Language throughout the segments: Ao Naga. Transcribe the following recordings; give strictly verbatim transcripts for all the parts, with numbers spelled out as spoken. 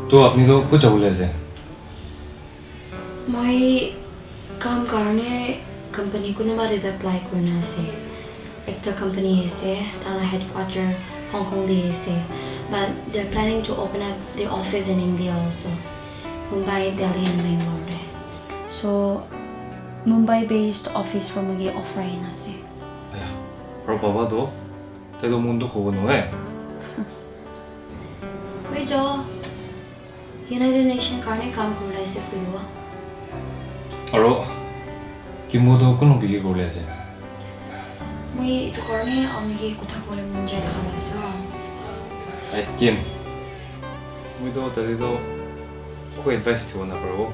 To apni to kecha lir ase? Moi kam karne company kunüba te apply kurina ase. Ekta company ase, tala headquarter Hong Kong te ase. But they're planning to open up the office in India also. Mumbai, Delhi and Bangalore te. So, Mumbai based office for magi offer in ase. Aya, aro papa to, tai to mundu kogo nung eh. Wait, Joe. United Nation karne kam kurla ase puiwa. Aro, Kimbo to kunung piki kurla ase? Moi itu karne aoniki kotha kuri munjai ta hala so. Ai, Kim. Moi to tadi to ko advice tiwa na paro.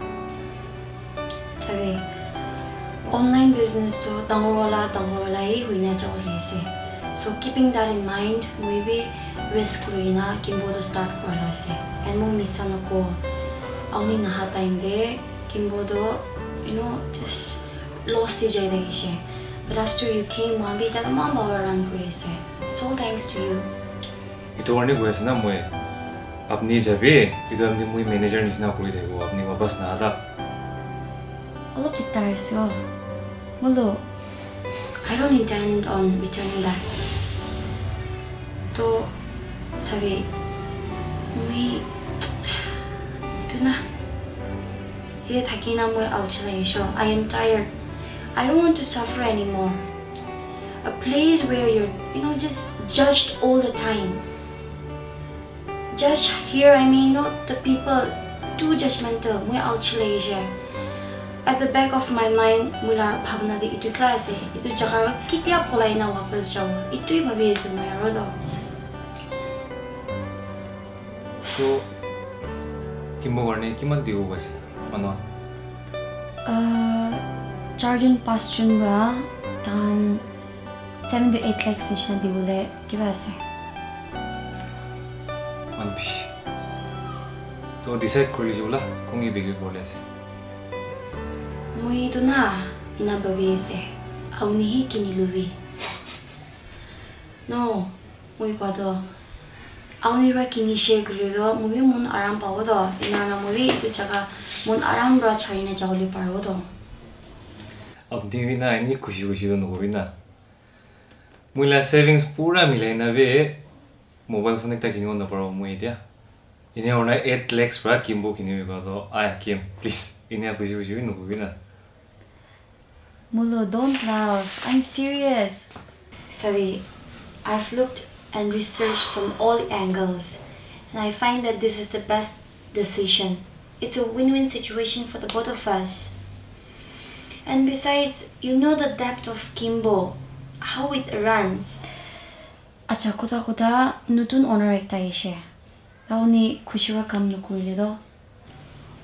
Sabe, online business to dangor wala, dangor wala-i huina jao lir ase. So keeping that in mind, moi bi risk luina Kimbo to start kurla ase. And mo misa noko, aoni naha time te, Kimbo to, you know, just lost ijai ta ishe. But after you came, mo abi dak ma lawa run kuri ase. It's all thanks to you. Itu karne koi ase na moi. Apni jabi, itu apni moi manager nishina kuri thaibo, apni wapas na adak. Olop diktar ase o. Mulu. I don't intend on returning back. To, sabi, moi, itu na. Ide thaki na moi alchila isho. I am tired. I don't want to suffer anymore. A place where you're, you know, just judged all the time. Judge here, I mean, not the people, too judgmental, moi alchila ishe. At the back of my mind, moi la bhabna di itu class e, itu jaga ketia polai na wapas jao, itu iba bi ase moi aro do. To, Kimbo karne kiman diu ase, mano? Uh, charjun pasjun ba, tan seven to eight lakhs nishina diu le kiba ase. One piece. To decide kuri jula, kongi bigi kuri ase. Moi to na, ina babi ase. Aoni hi kini lubi. No, moi kwa to. Aoni ra kini share kuri to, moi bi mon aram pa o to. Ina na moi bi itu jaga mon aram ra charina jaoli par o to. Apni bi na ini kushi kushi to noko bi na. Moi la savings pura milai na bi mobile phone ekta kini ona paro moi dia. Ini ona eight lakhs pra Kimbo kini bi ka to. Aya Kim, please. Ini a kushi kushi bi noko bi na. Mulu, don't laugh. I'm serious. Sabi, I've looked and researched from all angles, and I find that this is the best decision. It's a win-win situation for the both of us. And besides, you know the depth of Kimbo, how it runs. Acha, koda koda nutun owner ekta ishe. Taoni kushira kam nokori lido.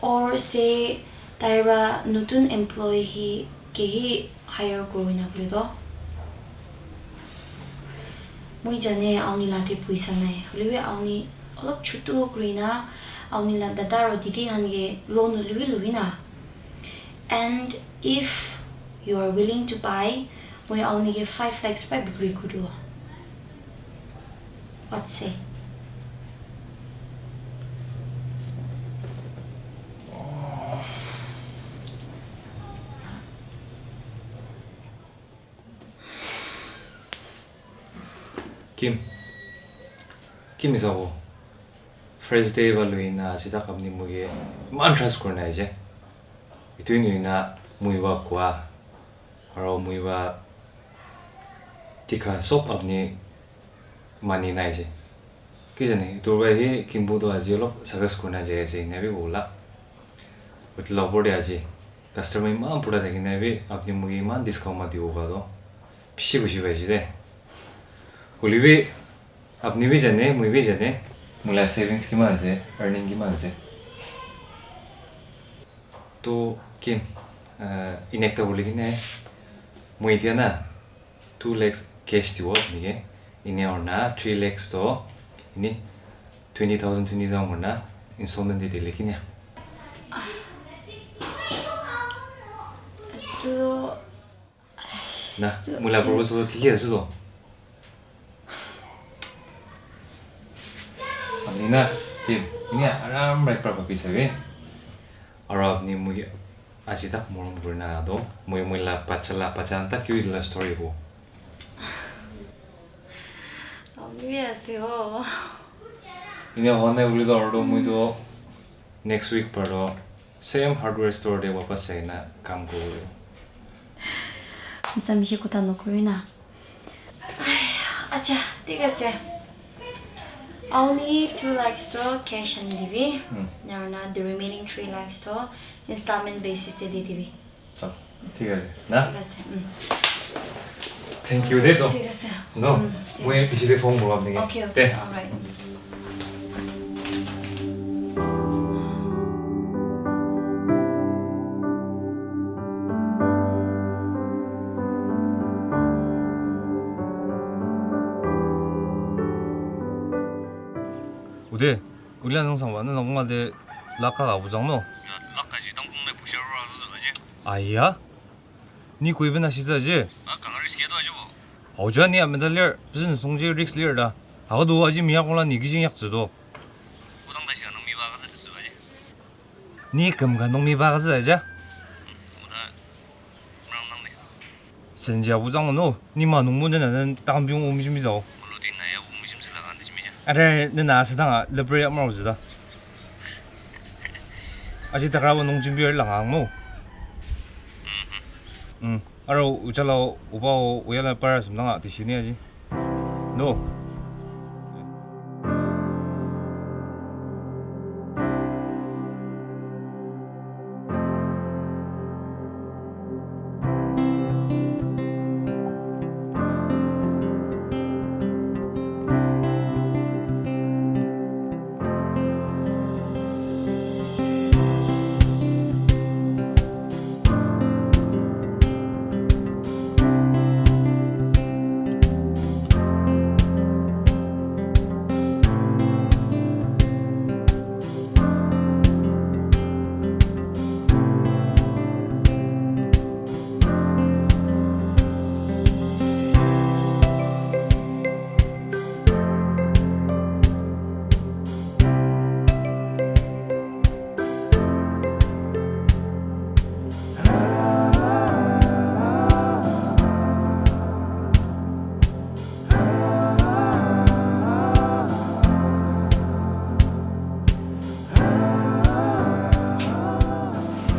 Or say, taira nutun employee hi kehi hire kuri na kuri do. Moi jane aoni lati puisa nai. Hoilebi aoni olop chutu kuri na, aoni la dada aro didi han ke loan hoilebi lubi na. And if you are willing to buy, moi aoni ke five lakhs pa bikri kudu. What say? Kim. Kim isabo. First day ba luina ajida apni mogi iman trust kurina ije. Itu nungina moiba kua. Aro moiba tika sob apni mani na ije. Kijani, itu bai hi Kimbo to aji olop success kurina ije ase, nabi ola. But la bor de aji. Customer iman pura thaki nabi, apni mogi iman discount mati oba to. Bishi kushi bai ji de. Hoilebi, apni bi jane, moi bi jane. Moila savings kiman ase, earning kiman ase. To Kim, uh, inekta boli kine, moi dia na, two lakhs cash tiwa nige, ini orna three lakhs to, ini twenty thousand twenty thousand orna installment di dili kine. To Na, moila proposal tiki asu to. Amina. Tim, ni aram right par papi sabi. Arab ni mui ajidak morong burna do. Mui mui la pacha la pacha antak yui la story bo. Ami asi o. Ini hone uli do ardo mui do next week par do same hardware store de wapas saina kam kuri. Nisamishi kota nokori na. Ai, acha, thik ase. Aoni two lakhs to cash ani dibi. Hmm. Naruna the remaining three lakhs to installment basis te di dibi. Sa, thik ase, na? Thik ase, mm. Thank you, de, to. Thik ase. No, mm, thik ase. Mui bishi de phone kura niki. Okay, okay, de. All right. Ode, ola nung sangba, na nung ngade laka ka bujang no? Ya, laka ji tangkong nai pusha rura zü aji. Aya? Ni kui bena shitsü aji? A, kanga risk ya to aji bo. Aoja ni amenda lir, business nungji risk lir da. Ago do aji miyak ola ni kijing yaktsü do. Odang tashi ka nung miba ka zü tesü aji. Ni küm ka nung miba ka zü aja? Hmm, oda merang nang de. Senji abu zang no, ni ma nungbo nena nen takam biong o mijim bizao. Olo di na ya o mijim sila kan de jimija. Are nena asadang a leper ya maro zeda. Aji takraba nung jimbi er langa ang no. Mhm. Mm. Aro ujala oba o uyala para semlanga tishini aji. No.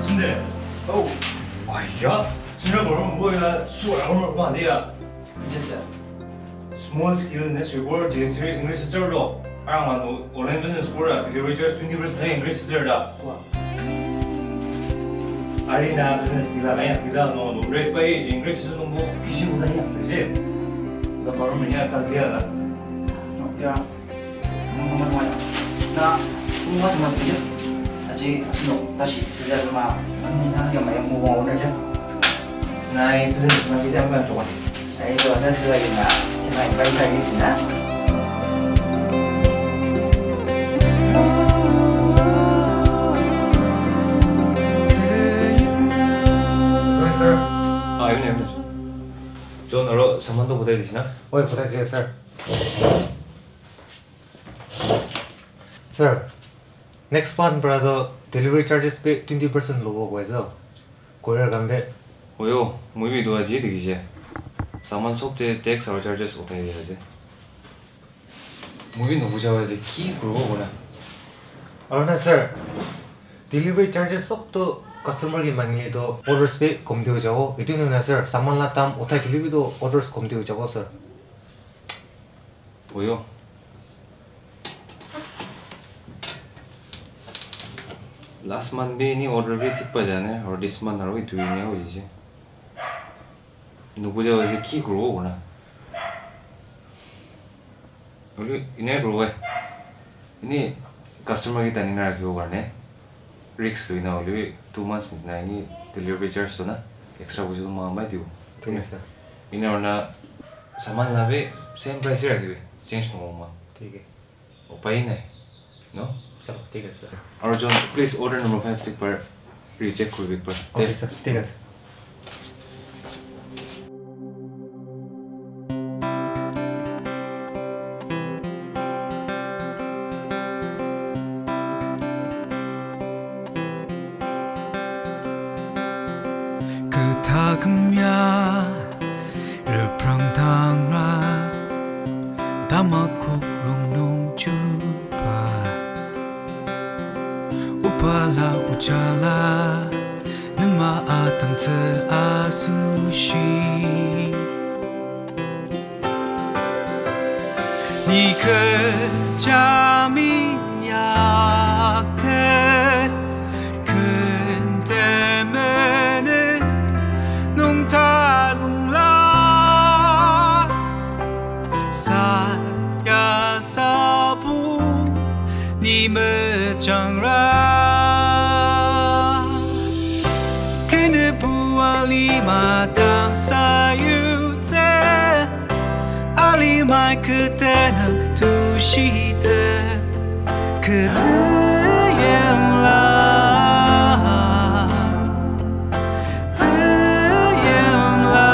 Sünde. Oh. Aya. Sünde, baru mbo ya, su aram ma dia. Yes, sir. Small scale industry kor, J S three English teacher lo. Arang ano online business kor, delivery charge twenty percent English teacher da. Wa. Arina business tila kaya tila no, no rate pai English teacher no mo kishi uda ya tse. Da baru menya tazia da. Ya. Mama, mama, mama. Na, mama, mama, mama. Aji, asenok, tashi, sila, mama. Mama, mama, mama, mama, mama. Nai, business, na, business, mama, mama. Ai, to, na, sila, na. Kena, invite, na, na. Morning, sir. Ah, evening, evening. John, aro, saman to bodai dishina? Oi, bodai dishina, sir. Sir, next month para to delivery charges pay twenty percent lobo koi so. Courier kan be. Oyo, muibi do aji dikije. Saman sop te tax aro charges otai di aji. Muibi no buja aji ki kuro bona. Aro na sir, delivery charges sop to customer ki mangli to orders pay kom diu jago. Itu nuna sir, saman la tam otai delivery to orders kom diu jago sir. Oyo. Last month bi ni order bi thik pa jane, or this month aro itu ini aro ije. Nukuja waje ki grow na. Olu ini grow eh. Ini customer kita ni nara kiu karne. Risk tu ina olu two months ni na ini delivery charge tu na extra buju tu ma mai tiu. Thik ase. Ina orna saman labe same price ra kibe change no ma. Thik ase. Upai nai. No? Chalo, thik ase. Arjun, please order number five tik par recheck kuri bik par. Okay, sir. Thik ase. Ya, reprang tangra, tamakok rongnung chuba. Obala ojala, nema atangtsü asoshi. Ni kecha minyakte, ken temenen nung tazüngla. Saya sabu ni mejangra. Kenübu alima dang sayutsü, alimai kü tenüng tushitsü, kü teyangla, teyangla.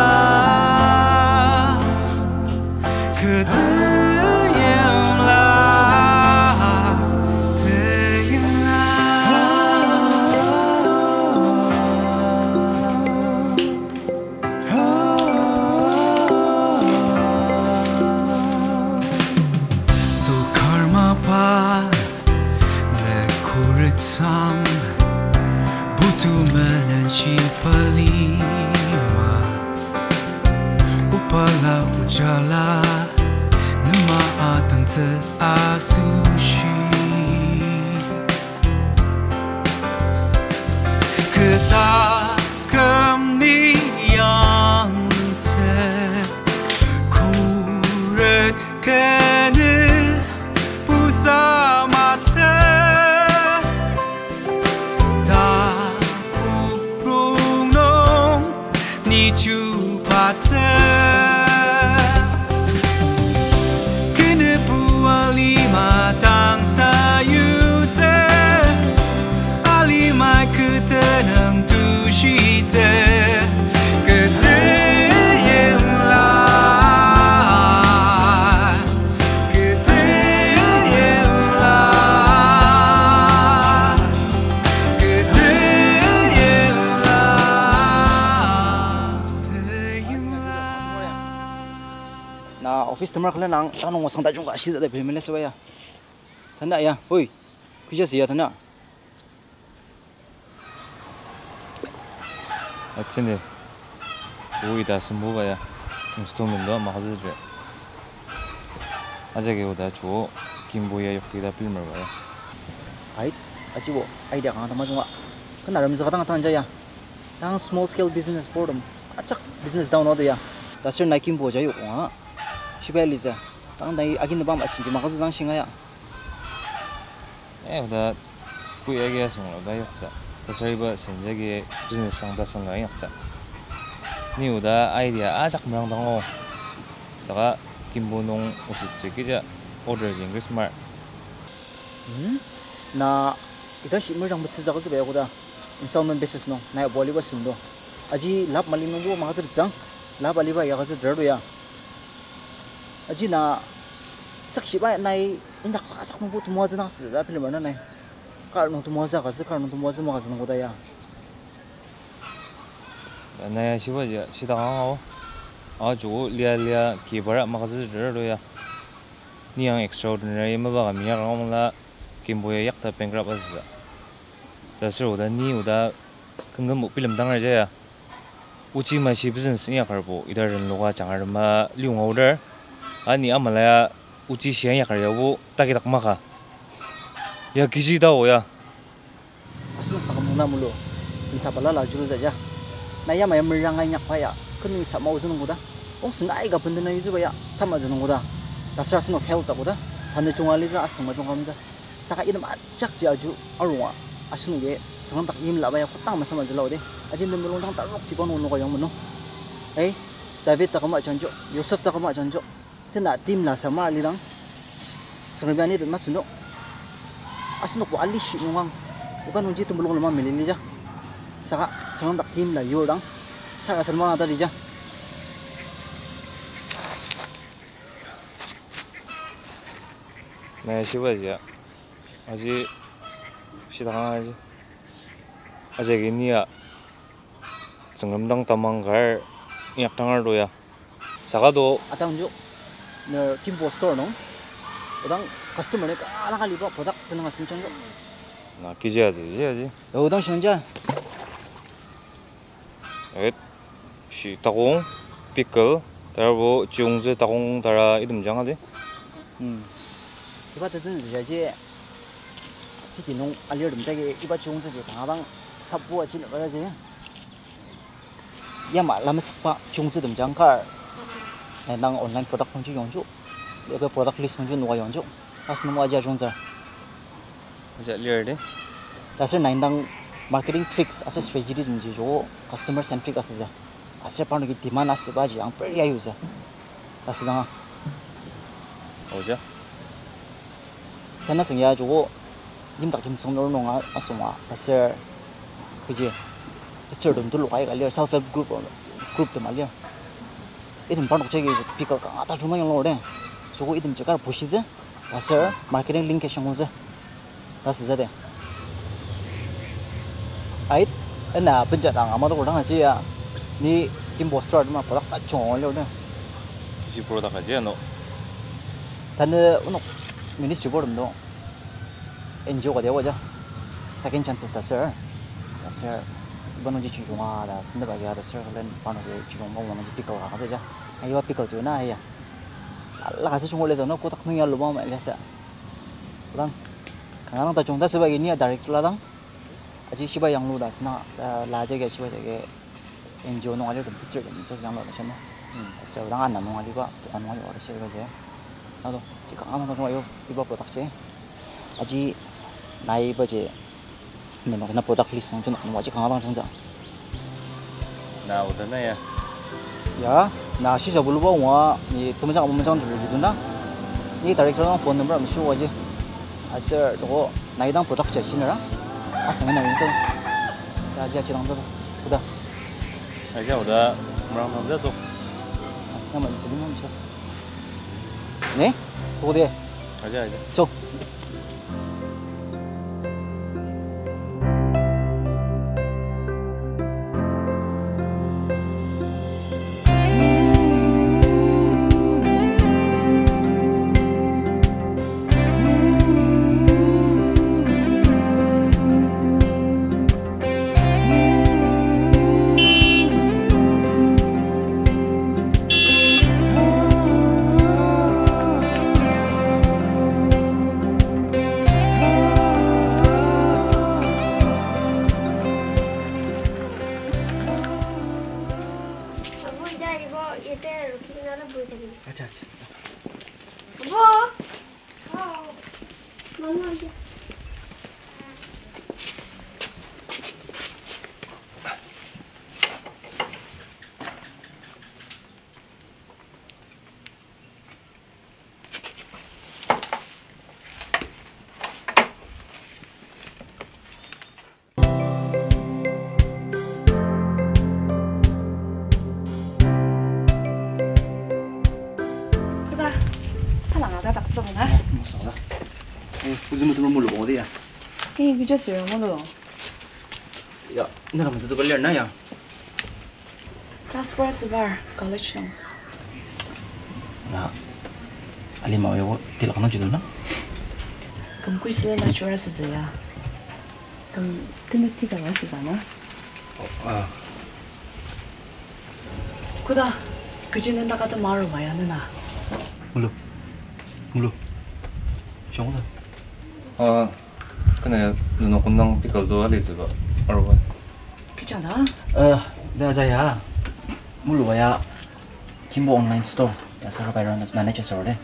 Kü teyangla, teyangla. So karma pa ne kuretsang, butu melenshi palima. Obala ojala, nema atangtsü asoshi. Kü taküm ni yanglutsü, khuret kenü pusa matsü. Takok rongnung ni chubatsü. Kenübu alima dang sayutsü, alimai kü tenüng tushitsü, kü teyangla. Kü teyangla, kü teyangla, teyangla. Na office temar kala nang, tanung osang tajung ka shiza da bilemele sebaya. Tanda ya, oi, kuja siya tanda. Atsüni, o ita sembuba ya, installment do ama kazütre. Ajagi oda chuo, kimbo ya yokti da pilmer ba ya. Ai, ajibo, idea kanga tamajunga. Kena ramzaka tang tang jaya. Tang small scale business boredom. Ajak business down oda ya. Tasir na kimbo ja yok nga. Shibai liza. Tang dai agin ba ma sinji ma kazü zang shinga ya. Eh, oda kui agi asüngla oda yoksa. Tasariba senjagi business sang tasanga yoksa. Ni oda idea ajak merang dango. Saka kimbo nung osettsü kija order ji increase mar. Hmm? Na ita shi merang betsü zaka züba ya koda installment basis nung na ya boliba sendo. Aji lap mali nung bo ma kazü zang. Lap aliba ya kazü drar ya. Aji na tsakshiba nai indak ajak nungbo temoatsü nang süda bilemar na nai. Kar nung temoatsü agütsü, kar nung temoatsü magütsü nung koda ya. Na ya shiba ja, shidang ang ao. Ajugo lia lia kibara magütsü rero ya. Ni ang extraordinary maba ka minyaka ngomla kimbo ya yakta bankrupt asüsa. Tasür oda ni oda kengkembo bilemdang raja ya. Ochi mashi business inyakarbo, ita renloka jangarema liunga order. Ani amala ya ochi shia inyakar yabo takidak maka. Ya kiji ta o ya. Asenok taküm nung na mulu, tensa balala julu ta ja. Na yamai meranga inyakba ya, kenung isa maozü nung koda. Ongsen aika bendena yuzuba ya, sama zü nung koda. Tasür asenok health ta koda. Tanü junga liza asüng majung kamza. Saka item ajakji aju arunga, asenoki tsüngdang dak yimla baya kodang masama zülao de. Aji nem mulung dang tarok kiba nung noka yong meno. Eh, David taküma janjo, Yosef taküma janjo. Tena timla sama alidang. Tsüngremi ani den maseno. Asenokbo alishi nungang. Iba nungji temulung lema mililija. Saka tsüngdang dak timla yurdang. Saka sanma ta lija. Na ya shiba jia. Aji, shidang aji. Aji agi ni ya. Tsüngrem dang tamang kar inyak tangar to ya. Saka to. Atang jo. Ner Kimbo store nung. Odang customer ni kanga kanga liba product tenüng asen chang jo. Na kiji aji, ji aji. Odang shang ja. Eh, shi takong, pickle, tarbo chiyongtsü takong tara item jang aji. Hmm. Iba tetsün jaji city nung alirtem jagi iba chiyongtsü ji kanga dang sapu aji nüka ji. Yama lamesükba chiyongtsütem jang kar. Eh, nang online product nungji yongju. Iba product list nungji nuka yongju. Asenok aji ajungtsü. Aji lir de. Taser nai indang marketing tricks aser strategy temji joko customer centric asütsü. Aser parnoki demand asübaji ang per ya yutsü. Tasüdanga. Oja. Tana süng ya joko yimdak yimtsüng nung nunga asünga aser kechi teacher tem tulu aika lir self help group, group tem alir. Item parnok jagi pickle kanga tajung nung yanglu de. Joko item jikar bushitsü. Aser marketing link ka shangtsü. Tasütsü de. Ait, ena benjadang ama dokor dang ashi ya. Ni Kimbo store tema product tajung lio de. Ji product aji ano. Tanü onok ministry board do. N G O ka dia waja. Second chances ta sir. Ta sir. Iba nungji chiyonga ta sendaba ya ta sir kalen parnoki chiyonga wang nungji pickle ka ka ja. Aiwa pickle ju na ya. Ala ka se chungo le zano kotak nung ya lubang ma ya sa. Lang. Kanga lang ta chungta seba gini ya director la dang. Aji shiba yanglu ta sina, eh, la jagi shiba jagi N G O nung alirtem teacher tem just yanglu ta shina. Hmm. Aser odang ana nung aliba, buka nung aliba ta shiba jagi. Ado, ji kanga lang ta chunga yo, iba product ji. Aji, nai iba ji, menok na product list nung junok nung aji kanga lang chungja. Na oda na ya. Ya, na shi jabu luba wa ni temejang abu mejang juru jiduna. Ni director nang phone number am shi wa ji. Aser toko na idang product ja shinera. Asang ina yungto. Ya, ya, chirang to. Kuda. Aja oda merang nang ja to. Nama isi ni mam shi. Ne? Toko de. Aja, aja. Cho. Abu, ida ibo yate rukhi kena na bui thaki. Acha, acha. Abu! Aw. Mama, ida. Koda, talanga ta taksübo na? Ah, masala. Eh, ozü metu mulu bongo dia. Eh, kecha tsür mulu. Ya, nara metu tu kalir na ya. Class four asübar, college nung. Na, alima oya tilak nung jiduna? Küm kui süla na chura süzü ya. Küm tena tita la süzü na. Oh, ah. Koda, kechi nendaka ta maruba ya nena. Mulu. Mulu. Shongda. Ah. Kena ya, nenok kümdang pickle to alitsüba, aruba. Kecha da? Eh, da jaya. Muluba ya, Kimbo Online Store ya saka bai run manager sür de.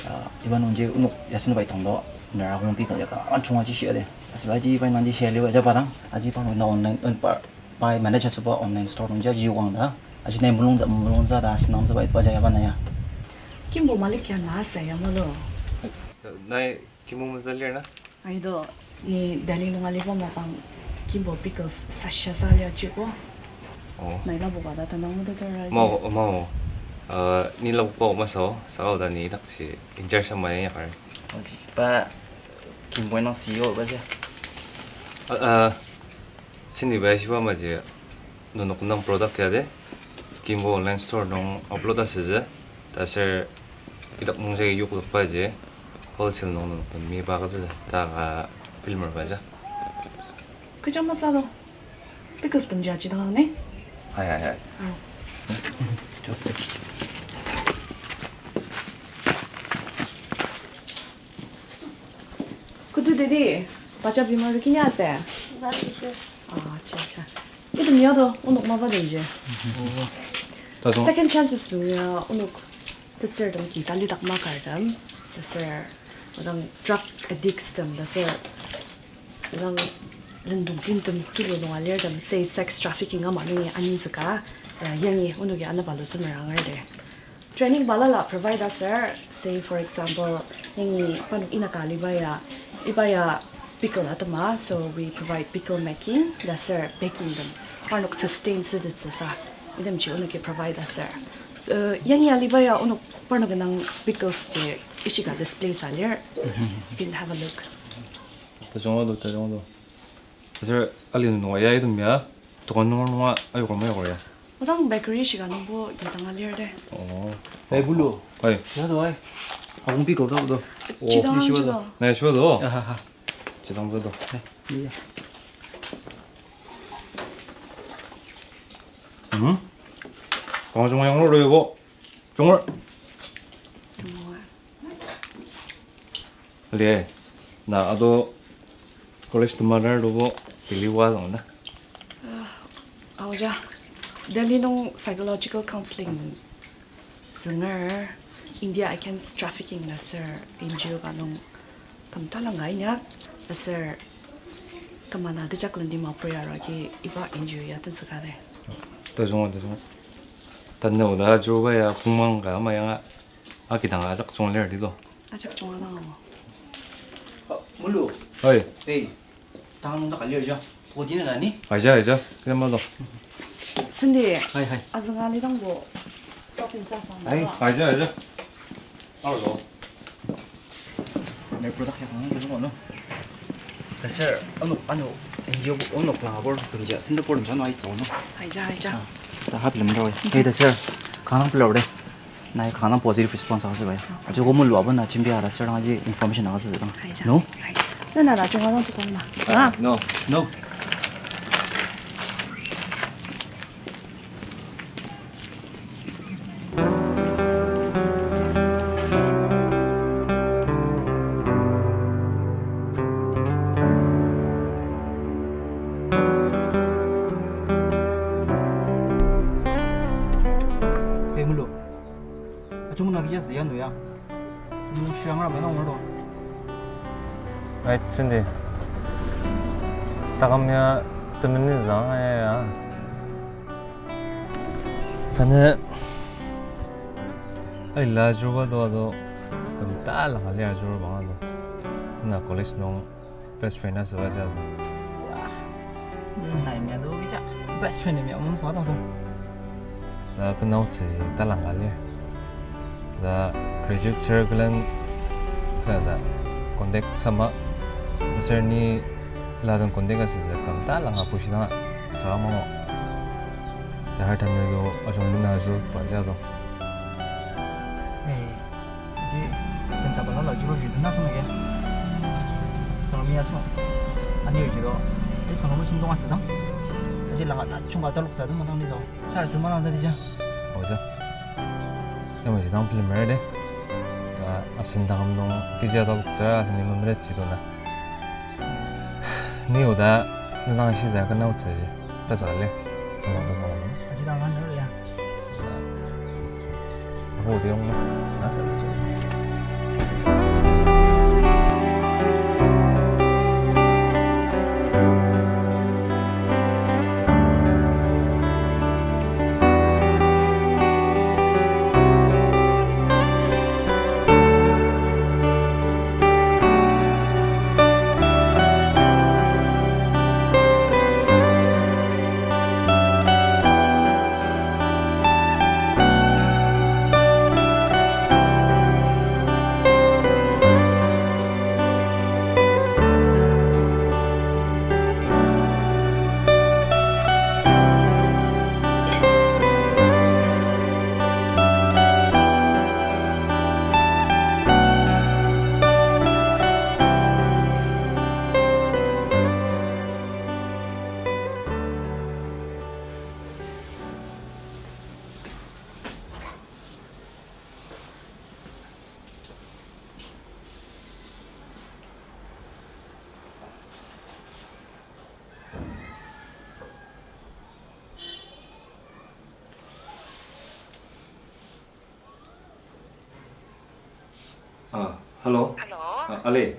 Ah, iba nungji onok ya sini bai tong do, nera kong pickle ya ka, ah, chunga ji shia de. Asüba ji bai nungji shia liba jaba dang, aji pa nung na online, eh, pa, bai manager süba online store nungji aji yuang da. Aji nai mulung za, mulung za da, senang za bai pa jaya ba na ya. Kimbo malik ya na sa ya malo. Nai Kimbo mezü lir na? Aido, ni Delhi nung aliba mapang Kimbo pickles sasha sa lia chiko. Oh. Nai labuka da tanang mudu tora. Mao, mao. Uh, ni labuka masa o, sa o da ni dakji injar sama ya yakar. Aji pa Kimbo nang C E O ba je. Uh, uh, sini ba shiba ma je. Nenok nem product ya de, Kimbo online store nung upload asütsü, ta ser idak nung jagi yokzükbaji, wholesale nung nenok nem miba agütsü, ta ka bilemer baja. Kecha masü do. Pickles temji aji dang ne? Hai, hai, hai. Oh. Kutu dedi, bacha bimar kini ase? Ba, ishi. Ah, acha, acha. Item ya do, onok mapa denji. Oh. Tasong. Second chances nung ya, onok tetsür tem ki, tali dak makar tem, taser, odang drug addicts tem, taser, odang lendong timtem tulu nung alir tem, say sex trafficking ama nungi anizüka, eh, yangi onoki anabalu tsümeranger de. Training balala provide aser, say for example, yangi parnok inaka aliba ya, iba ya pickle atema, so we provide pickle making, taser packing tem. Parnok sustain sütettsüsa, itemji onoki provide aser. Uh, yangi aliba ya onok parnok indang pickles ji ishika display sa lir. You can have a look. Tajung ado, tajung ado. Sir, ali nung ya item ya, tukan nung nung ayok ma ayok ya. Odang bakery shika nungbo yudang alir de. Oh. Hey, Bulu. Hey. Ya do, hey. Akong pickle do, do. Oh, chidang ni shiba do. Chidang. Na shiba do. Ya, ha, ha. Chidang do. Hey, iya. Mhm. Kang jung yang lo lo bo. Jung. Jung. Lie, na ado college temanar dobo Delhi wa zong na. Ah, aoja. Delhi nung psychological counseling zünger India Against Trafficking na ser N G O ka nung küm talang ka inya, aser kümana tejak lendi mapri arua ki iba N G O ya tenzüka de. Tajung, tajung. Tanü oda ajuruba ya kongmang ka ama yanga. Akidang ajak jung lir di do. Ajak jung adang amo. Ah, Mulu. Hoi. Hey, tang nung dak alir ja. Podi na ni? Aija, aija. Kena ma do. Cindy. Hai, hai. Azünga lidang bo. Shopping sa sang. Hai. Aija, aija. Aro do. Ne product ya kang kenu no. Sir, ano, ano, N G O, ano, klang abor, kemja, Singapore, mjano ai tsao no. Aija, aija. Ah, ta hap lem roi. Hey, sir, kanang pula ore. Nai kanang positive response aka sibaya. Ajo ko mulu abo na chimbi ara sir nang aji information aka sibaya. Aija. No? Aija. Na na na, chunga dang tukang na. Ah, no. No. Hey, Mulu. Achung na kija ziya nuya. Nung shirangra mena ngordo. Ai, Cindy. Takam ya temeni zang ya ya. Tanü aila ajuruba do ado küm talang ali ajuruba ado. Na college nung best friend asüba ja do. Wa, nai mia do kija best friend mia mung sa do. Da penautsü talang ali. Da graduate circle-en ka da contact sama. Sir ni laden contact asütsü küm talang apushidang sa mano. Da har tanü do ajung lina ajurba ja do. Hey, ji, tensa bala la juro ji dena song ya. Tsangmi aso. Ani ji do. Ji tsangmi sung dong asüdang. Ji langa ta chunga talok sa dong madang ni do. Sar sema na da dija. Oja. Yamaji dang film mer de. Ta asen dang nung kizia talok sa asen ni memret ji do na. Ni oda na dang shi za ka nao tsü ji. Ta za le. Ta za ta za le. Aji dang ngan ya. Aho de yong na. Ah, hello. Hello. Ah, ali.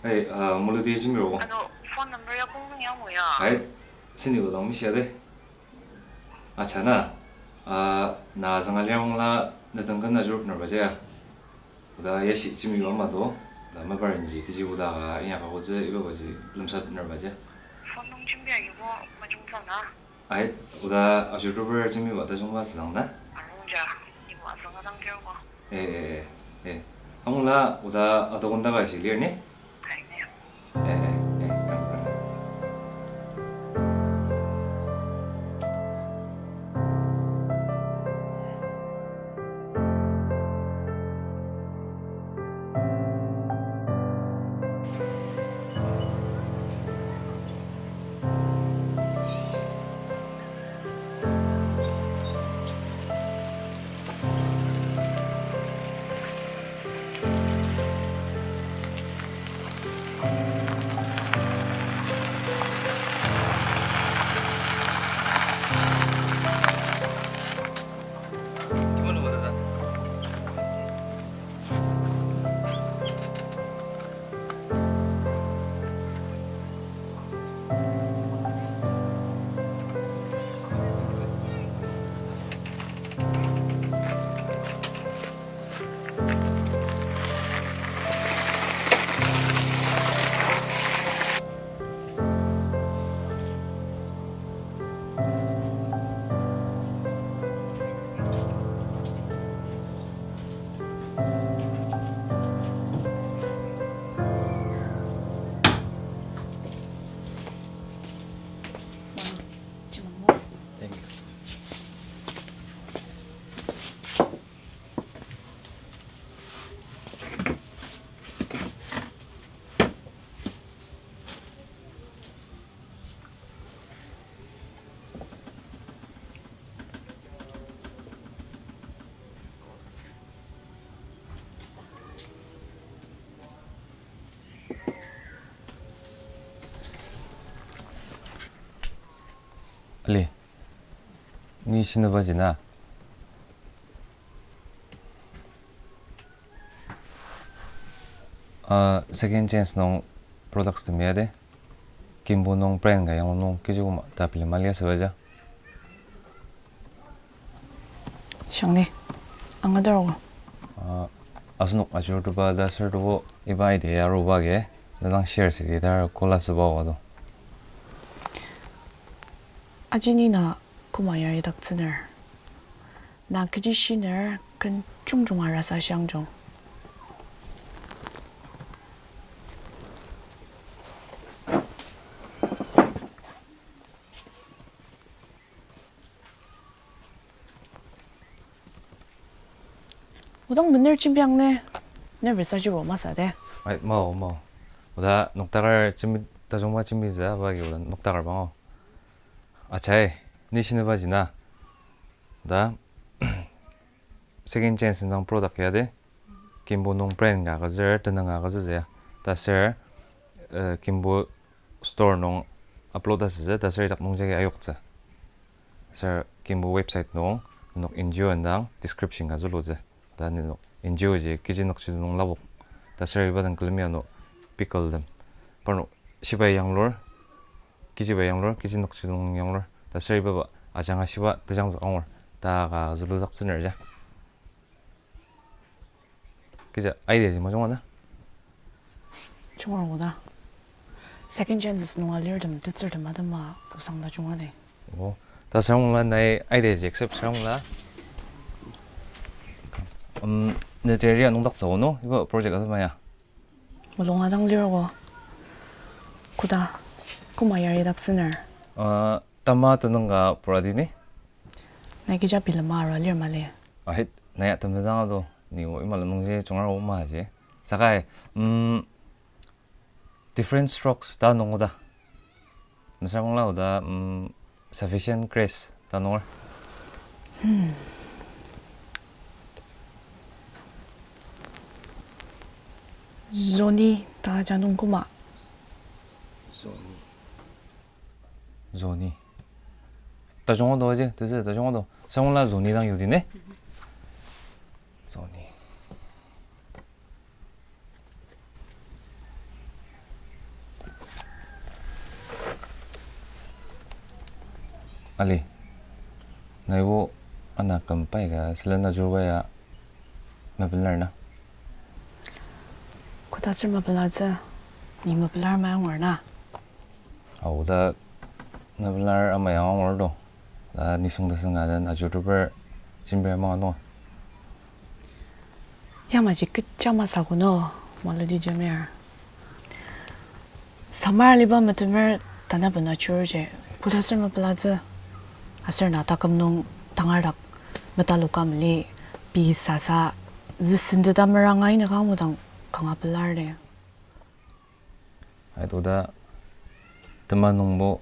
Hey, ah, muludi jembir o. Ano, phone number ya kong nung ya mo ya. Ai, seni ko dang mishia de. Acha na, ah, na zanga liang la na tengken na juruk nerba jaya. Oda yashi jembiba ama do, oda maparenji kechi oda ka inyaka kotsü iba baji lemsatnerba ja. Phone nung jembia ibo majung tsang na. Ai, oda ajurubar jembiba tajungba sedang na. Arung ja, ibo azanga dang lir ko. Eh, eh, eh, eh. Angula oda adokon daka shi lir ni? Ai, ne. Eh, eh, eh, eh, eh. Thank you. Ali, ni shinübaji na? Ah, Second Chance nung products tem ya de. Kimbo nung brand ka yanglua nung kechi koma ta pili mali asüba ja. Shangni, angadar ogo. Ah, asenok ajuruteba ta sürtebo iba idea aruba agi, na dang share sidi ta call asüba oa do. Aji ni na koma yari daktsüner. Na kechi shiner ken jungjunga rasa shiangjung. Odang mener jembiang ne, nervous ajibo masü de. Ai, mao, mao. Oda noktakar jembi, tajungba jembitsü, aba agi oda noktakar bang o. Achai, ni shinübaji na. Da, Second Chance indang product ya de. Kimbo nung brand ka agütsür, tenüng ka agütsütsü ya. Taser, eh, Kimbo store nung upload asütsü, taser idak nungjagi ayoktsü. Ser Kimbo website nung, nenok N G O indang description ka zülutsü. Ta nenok N G O ji kechi nükjidong nung lapok. Taser iba dang külemi ano pickle tem. Parnok shibai yanglur, kechibai yanglur, kechi nükjidong yanglur. Taser ibaba ajanga shiba tejangzük angur. Ta ka züludaktsüner ja. Kecha idea ji majunga na? Junga oda. Second Chances nunga lirtem, tetsürtem atema tosang ta junga de. O, ta sangla nai idea ji accept sangla. Um, ne teria nungdaktsü o no, iba project atema ya. Mulunga dang lir ko. Koda, koma yari daktsüner. Ah, tama tenüng ka puradi ni? Nai kecha bilema arua lir mali. Ahit, nai ya temedang ado, ni o imala nungji junga o ma ji. Sakai, mm, different strokes ta nung oda. Mesüra bangla oda, mm, sufficient grace ta nunger. Hmm. Zoni ta janung koma. Zoni. Zoni. Tajung odo aji, tese tajung odo. Sangla zoni dang yudi ne? Zoni. Ali, naibo ana kümpai ka sülen ajurba ya mepelar na. Koda aser mepelatsü, ni mepelar ama angur na. Aoda mepelar ama ya angur to. Ta nisung tasünga den ajurteper jembir ama nung. Yamaji kecha masü ko no, Maladi Jamir. Samar aliba metemer tanü bena churji, koda aser mepelatsü. Aser na taküm nung tangar dak metaloka mali, pei sasa, züsendeta meranga ina ka angudang kanga pelar de. Aito ta tema nungbo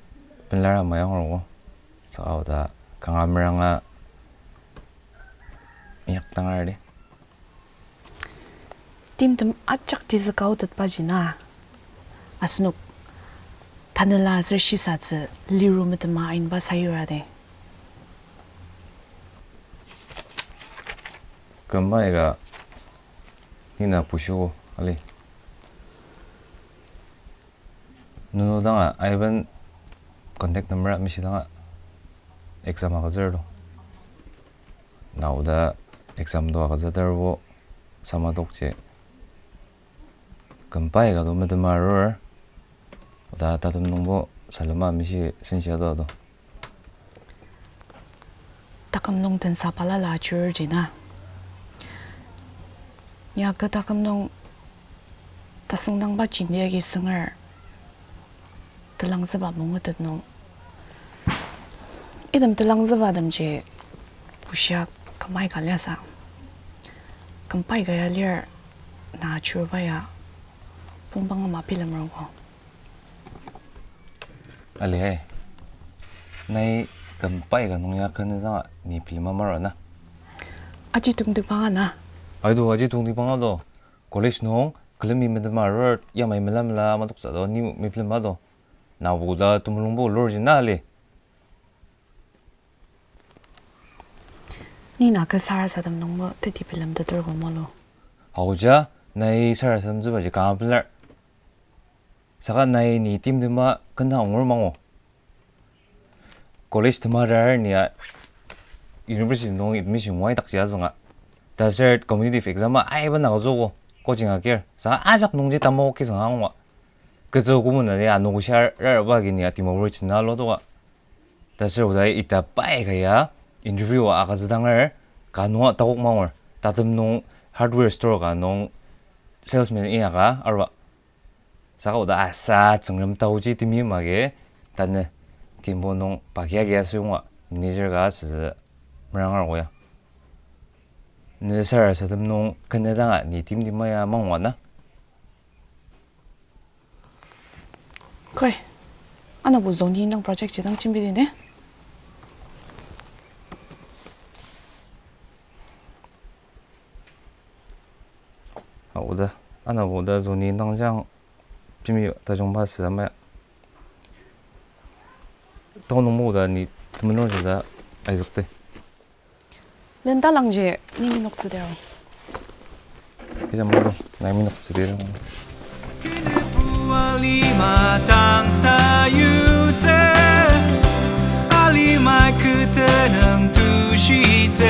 pelar ama ya angur ko. Saka oda kanga meranga inyak tangar de. Timtem ajak tizüka otetbaji na. Asenok tanela aser shisatsü liru metema ainba sayura de. Kümbai ka ni na pushio, Ali. Nenok danga aiben contact number a mishidanga exam agütsür to. Na oda exam to agütsü terbo sama tokji. Kümbai ka to metema arur. Oda tatem nungbo salema mishi senshi ado ado. Taküm nung tensa balala ajurji na. Ni aka taküm nung tasüngdangba jenti agi sünger telangzüba mangutet nung. Item telangzüba temji bushia kümbai ka liasü. Kümbai ka ya lir na ajurba ya pungbang ama bilemer ko. Ali hai. Nai kümbai ka nung ya kena danga ni bilema maro na. Aji tongtibanga na. Aido aji tongtibanga do. College nung külemi metema arur yamai mela mela matoktsü do ni mebilema do. Na oda temulungbo lurji na, Ali. Ni na kü sarasadem nungbo teti bilemteter ko molo. Aoja, nai sarasademtsübaji kanga pelar. Saka nai ni timtema kena angur mangu. College tema rar ni a university nung admission wai dakji azünga. Taser competitive exam a aiba naka zoko, coaching akir. Saka ajak nungji tamo kisanga angua. Ketsü komona ni anogo shia raraba agi ni a Dimapur china lo toka. Taser oda ita pai ka ya interview a agütsüdanger, ka nunga takok mangur. Tatem nung hardware store ka nung salesman inyaka arua. Saka oda asa Tsüngrem taoji temi magi, tanü kimbo nung pakia kia asüyonga manager ka asütsü merangar ko ya. Ne sarasadem nung kena danga ni timtema ya mangua na. Koi, anabo zoni indang project ji dang jembidi ne? A, oda, anabo oda zoni indang jang jembi tajungba süa maya. Tao nungbo oda ni temenurji ta aizükdi. Lenda langji, ni minoktsüdi aro. Kija mulu, nai minoktsüdi aro. Alima tang sayutsü, alima kütenüng tushitsü.